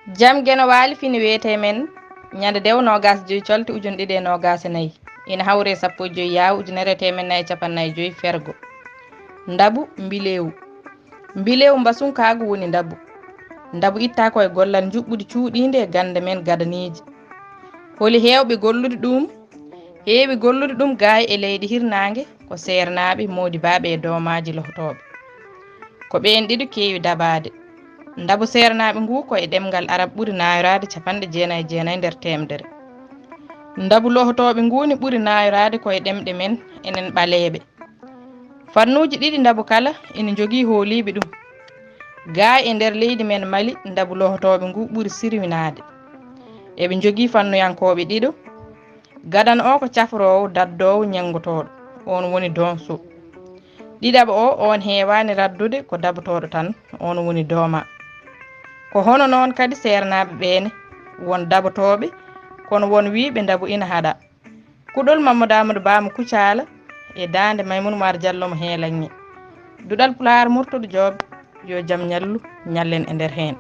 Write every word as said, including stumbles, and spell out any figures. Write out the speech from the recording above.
Jam Geno Waali fini wiyetee men ñande dewo noogas joy colte ujunere ɗiɗi e noogas e nayi, ina hawri e sappo e joy yaawu ujunere e teemedde nayi e capanɗe nayi e joy fergo. Ndabu mbileewu. Mbileewu mbasunkaagu woni ndabu. Ndabu ittaa ko e gollal njuɓɓudi cuuɗiindi e gannde men gadaniiji. Holi heewɓe gollude ɗum? Heewi gollude ɗum gaay e leydi hirnaange ko seernaaɓe, moodibaaɓe e doomaaji lohotooɓe. Ko ɓeen ɗiɗo keewi dabaade. Ndabu seernaaɓe ngu ko e ɗemngal arab ɓuri naayoraade capanɗe jeenayi e jeenayi nder teemedere. Ndabu lohotooɓe ngu ni ɓuri naayoraade ko e ɗemɗe men enen ɓaleeɓe. Fannuuji ɗiɗi ndabu kala ina njogii hooliiɓe ɗum. Gaay e nder leydi men Mali, ndabu lohotooɓe ngu ɓuri sirwinaade. Eɓe njogii fannuyankooɓe ɗiɗo. Gadan o ko cafroowo, daddoowo, ñenngotooɗo, oon woni donso. Ɗiɗaɓo o, oon heewaani raddude, ko dabotooɗo tan, oon woni dooma. Ko hono noon kadi seernaaɓe ɓee ne, won dabotooɓe, kono won wiyɓe ndabu ina haɗa. Kuɗol Mamadou Amadou Ba mo Kucaala e daande Maymouna Oumar Diallo mo Heelaŋŋe. Duɗal Pulaar Murtuɗo Joob, yo jam ñallu, ñallen e nder heen.